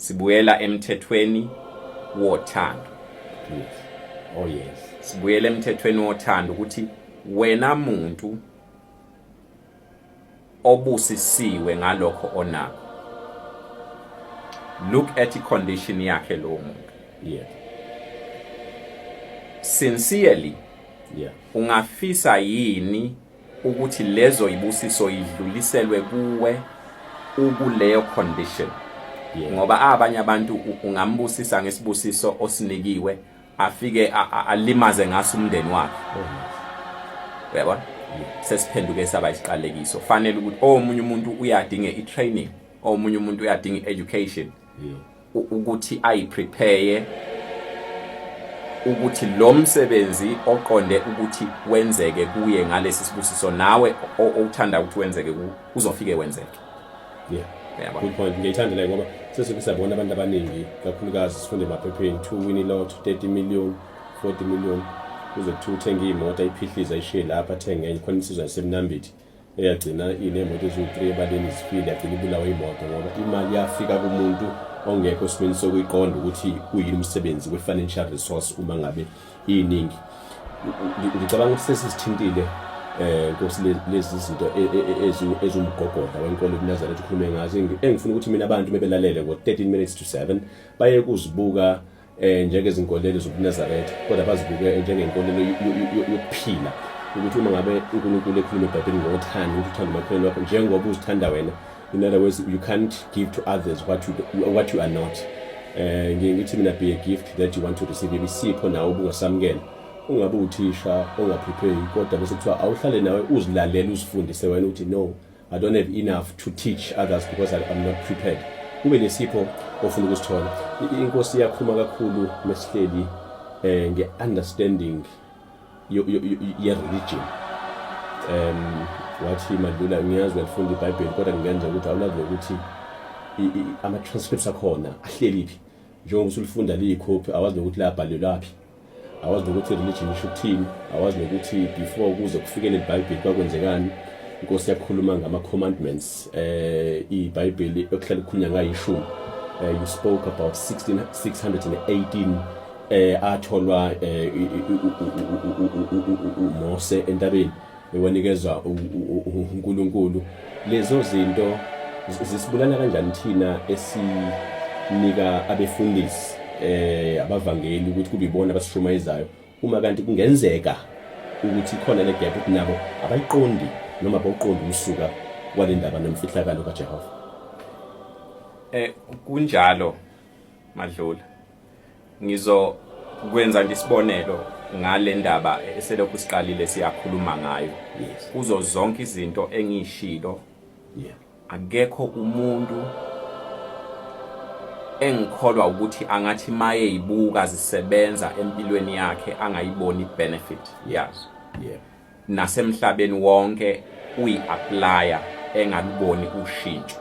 Sibuyela emthethweni wothando. Yes. Oh yes. Sibuyela emthethweni wothando ukuthi wena muntu obusisiwe ngalokho onakho, look at i-condition yakhe lowo muntu. Sincerely, ungafisa yini ukuthi lezo ibusiso idluliselwe kuwe ukuleyo condition? Ngoba abanye abantu ungambusisa ngesibusiso osinikiwe, afike alimaze ngaso umndeni wakhe. Uyabona, sesiphenduke saba isiqalekiso. Fanele ukuthi omunye umuntu uyadinga i-training, omunye umuntu uyadinga i-education ukuthi ayiprepare ukuthi lo msebenzi oqonde ukuthi wenzeke kuye ngalesi sibusiso nawe owuthanda ukuthi wenzeke ku uzofike wenzeke. Yeah. Good point. Ngiyayithanda leyo ngoba sesike sabona abantu abaningi, kakhulukazi sifunde emaphepheni, 2 win lot 30 million, 40 million, kuze kuthiwa uthenga iy'moto, ayiphihlize, ayishiye lapha, athenge enye. Khona insizwa yaseMnambithi eyagcina inemoto eziwu-3 ebaleni zifile, yagcina ibulawa imoto ngoba imali yafika kumuntu ongekho esimeni sokuyiqonda ukuthi kuyini umsebenzi we-financial resource uma ngabe iningi. Ngicabanga ukuthi sesisithintile, Nkosi, lezi zinto eziwumgogodla wenkolo yobuNazaretha ukhulume ngazo. Engifuna ukuthi mina abantu mebelalele ngo-13 minutes to 7 baye kuzibuka njengezinkolelo zobuNazaretha, kodwa bazibuke njengenkolelo yokuphila, ukuthi uma ngabe uNkulunkulu ekhuluma eBhayibhelini ngothando, ukuthi uthanda umakhelwane wakho njengoba uzithanda wena. In other words, you can't give to others what you are not. Ngiye ngithi mina, be a gift that you want to receive. Isipho nawe ubungasamukela. Ungabe uthisha ongaprepare, kodwa bese kuthiwa awuhlale nawe uzilalele, uzifundise wena ukuthi, "No, I don't have enough to teach others because I'm not prepared." Kube nesipho ofuna ukusithola. Inkosi iyakhuluma kakhulu mesihleli nge-understanding ye-religion. Wathi, "Madlula, ngiyazi uyalifunda iBhayibheli, kodwa kungenza ukuthi awulazi nokuthi ama-transcripts akhona ahleliphi. Njengoba usulifunda liyikhophi, awazi nokuthi labhalelwaphi, awazi nokuthi religion isho ukuthini, awazi nokuthi before kuze kufike leli Bhayibheli kwakwenzekani." Inkosi yakhuluma ngama-commandments, iBhayibheli ekuhlala kukhulunywa ngayo, ishumi. You spoke about 16 618 atholwa uMose entabeni, ewanikezwa uNkulunkulu. Lezo zinto zisibulala kanjani thina esinika abefundisi, abavangeli, ukuthi kube ibona abasishumayezayo, uma kanti kungenzeka ukuthi khona le gap, ukuthi nabo abayiqondi noma bawuqondi umsuka wale ndaba nomfihlakalo kaJehova? Kunjalo, Madlula. Ngizo kwenza nje isibonelo ngale ndaba eselokhu siqalile siyakhuluma ngayo. Kuzo zonke izinto engishilo, akekho umuntu engikholwa ukuthi angathi maye ibuka zisebenza empilweni yakhe angayiboni benefit yazo. Nasemhlabeni wonke uyi-applya engaluboni ushintsho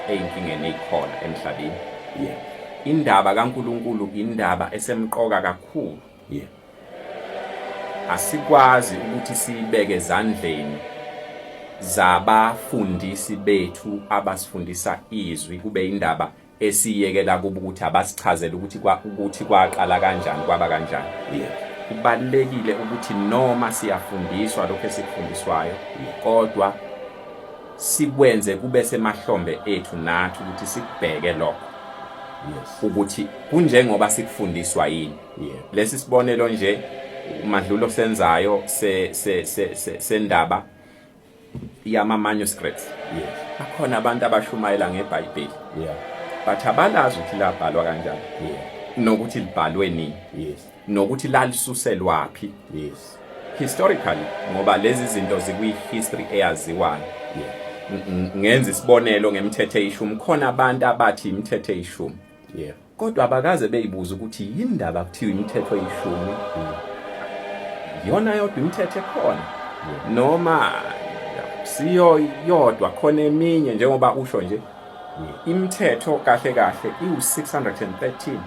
ey'nkingeni ey'khona emhlabeni. Indaba kaNkulunkulu indaba esemqoka kakhulu. Asikwazi ukuthi siyibeke ezandleni zabafundisi bethu abasifundisa izwi, kube indaba esiyekela kubo ukuthi abasichazele ukuthi kwaqala kanjani, kwaba kanjani. Kubalulekile ukuthi noma siyafundiswa lokho esikufundiswayo, kodwa sikwenze kube semahlombe ethu nathi ukuthi sikubheke lokho ukuthi kunjengoba sikufundiswa yini. Lesi sibonelo nje uMadlulo senzayo se se se sendaba yama manuscripts, akhona abantu abashumayela ngeBhayibheli, but abalazi ukuthi labhalwa kanjani, nokuthi libhalwe nini, nokuthi lalisuselwaphi historically, ngoba lezi zinto zikwi history eyaziwayo. Ngenza isibonelo ngemithetho eyishumi. Khona abantu abathi imithetho eyishumi, kodwa abakaze beyibuza ukuthi yindaba kuthiwa imithetho eyishumi. Yona yodwa imithetho ekhona noma siyo yodwa, khona eminye? Njengoba usho nje, imithetho kahle kahle iwu-613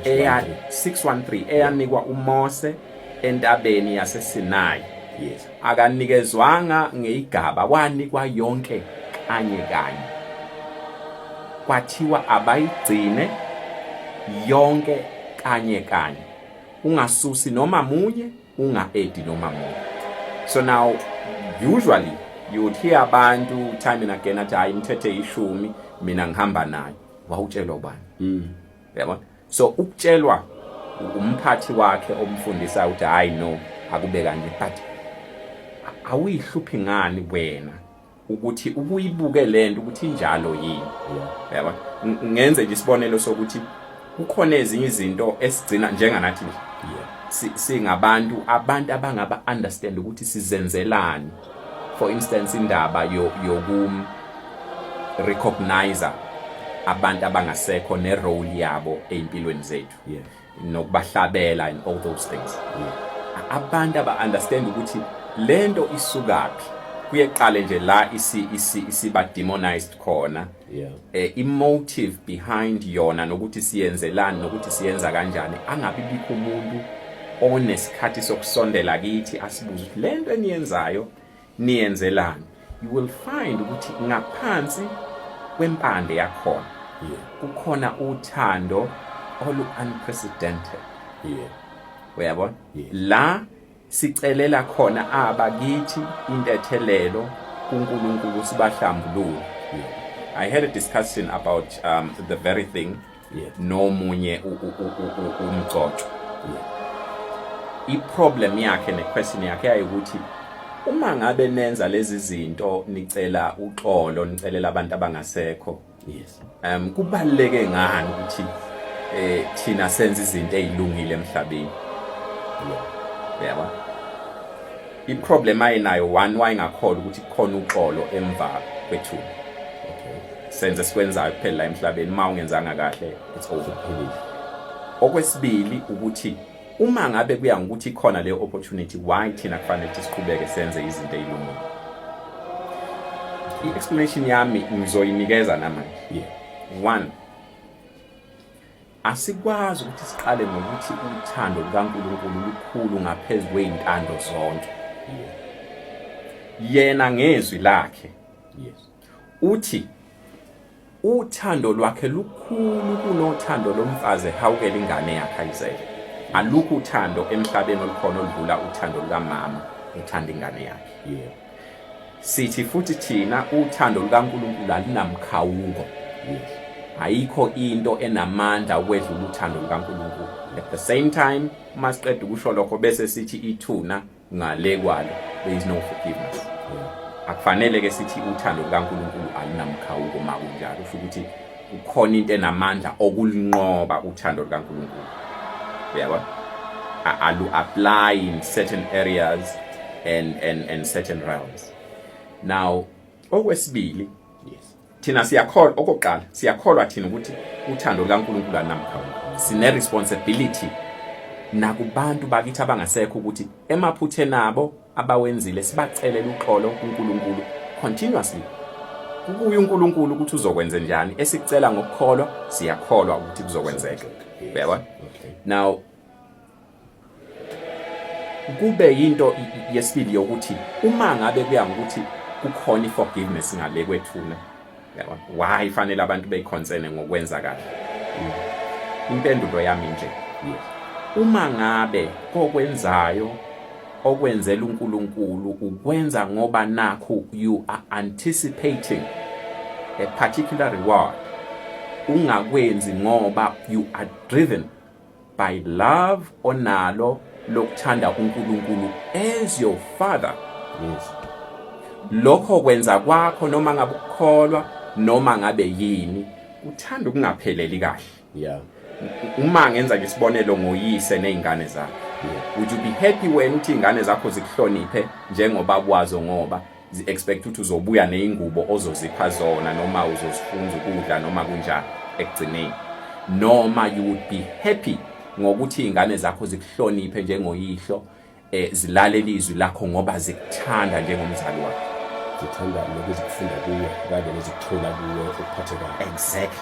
eya 613 eyanikwa uMose entabeni yaseSinayi. Akanikezwanga ngeyigaba, wanikwa yonke kanye kanye. Kwathiwa abayigcine yonke kanye kanye, ungasusi noma munye, unga-edi noma munye. So now usually you would hear abantu time and again athi, "Hayi, imithetho eyishumi mina ngihamba nayo." Wawutshelwa ubani? Uyabona? So ukutshelwa umphathi wakhe omfundisayo ukuthi, "Hayi, no, akube kanje," but awuyihluphi ngani wena ukuthi ukuyibuke lento ukuthi injalo yini? Yabona, ngenze nje isibonelo sokuthi kukhona ezinye izinto esigcina njenganathi nje singabantu, abantu abangaba understand ukuthi sizenzelani. For instance, indaba yoku recognize abantu abangasekho ne role yabo ezimpilweni zethu nokubahlabela and all those things, abantu aba understand ukuthi lento isukaphi. Kuyeqale nje la isi isi isiba demonized khona, i-motive behind yona, nokuthi siyenzelani, nokuthi siyenza kanjani. Angabi bikho umuntu onesikhathi sokusondela kithi asibuze ukuthi lento eniyenzayo niyenzelani. You will find ukuthi ngaphansi kwempande yakhona kukhona uthando olu unprecedented. Uyabona? La sicelela khona abakithi intethelelo kuNkulunkulu, sibahlambulule. I had a discussion about the very thing nomunye umgcotshwa. I-problem yakhe ne-question yakhe yayikuthi, uma ngabe nenza lezi zinto, nicela uxolo, nicelela abantu abangasekho, kubaluleke ngani ukuthi thina senze izinto ezilungile emhlabeni? Uyabona, i-problem ayinayo, one, wayengakholwa ukuthi kukhona uxolo emva kwethuna. Senze sikwenzayo kuphela la emhlabeni, uma ungenzanga kahle, it's over. Kuphelile. Okwesibili ukuthi uma ngabe kuya ngokuthi ikhona leyo opportunity, why thina kufanele ukuthi siqhubeke senze izinto ezilungile? I-explanation yami ngizoyinikeza namanje. One, asikwazi ukuthi siqale ngokuthi uthando lukaNkulunkulu lukhulu ngaphezu kwey'ntando zonke. Yena ngezwi lakhe uthi uthando lwakhe lukhulu kunothando lomfazi ehawukela ingane yakhe ayizele. Alukho uthando emhlabeni olukhona oludlula uthando lukamama ethanda ingane yakhe. Sithi futhi thina uthando lukaNkulunkulu alunamkhawuko. Ayikho into enamandla ukwedlula uthando lukaNkulunkulu. At the same time, uma siqeda ukusho lokho, bese sithi ithuna ngale kwalo there is no forgiveness. Akufanele ke sithi uthando lukaNkulunkulu alunamkhawuko uma kunjalo. Kusho ukuthi kukhona into enamandla okulinqoba uthando lukaNkulunkulu. Uyabona, alu apply in certain areas and certain realms. Now, okwesibili, thina siyakholwa, okokuqala siyakholwa thina ukuthi uthando lukaNkulunkulu alinamkhawulo. Sine responsibility nakubantu bakithi abangasekho ukuthi emaphutheni abo abawenzile sibacelele uxolo kuNkulunkulu continuously. Kukuye uNkulunkulu ukuthi uzokwenza njani. Esicela ngokukholwa, siyakholwa ukuthi kuzokwenzeka. Uyabona? Okay. Now kube yinto yesibili yokuthi uma ngabe kuya ngokuthi kukhona i-forgiveness ngale kwethuna, yabona, why fanele abantu beyiconcerne ngokwenza kahle? Impendulo yami nje, uma ngabe kokwenzayo okwenzela uNkulunkulu ukwenza ngoba nakhu you are anticipating a particular reward, ungakwenzi ngoba you are driven by love onalo lokuthanda uNkulunkulu as your father, lokho kwenza kwakho, noma ngabe ukukholwa noma ngabe yini, uthanda ukungapheleli kahle. Uma ngenza nje isibonelo ngoyise nezingane zakhe, would you be happy wena ukuthi izingane zakho zikuhloniphe njengoba kwazo, ngoba zi-expect ukuthi uzobuya ney'ngubo ozozipha zona, noma uzozifunza ukudla, noma kunjani ekugcineni? Noma you would be happy ngokuthi iy'ngane zakho zikuhloniphe njengoyihlo, zilalele izwi lakho ngoba zikuthanda njengomzali wakho? Zithanda lokhu ezikufunda kuwe kanye nezikuthola kuwe okuphathekayo. Exactly.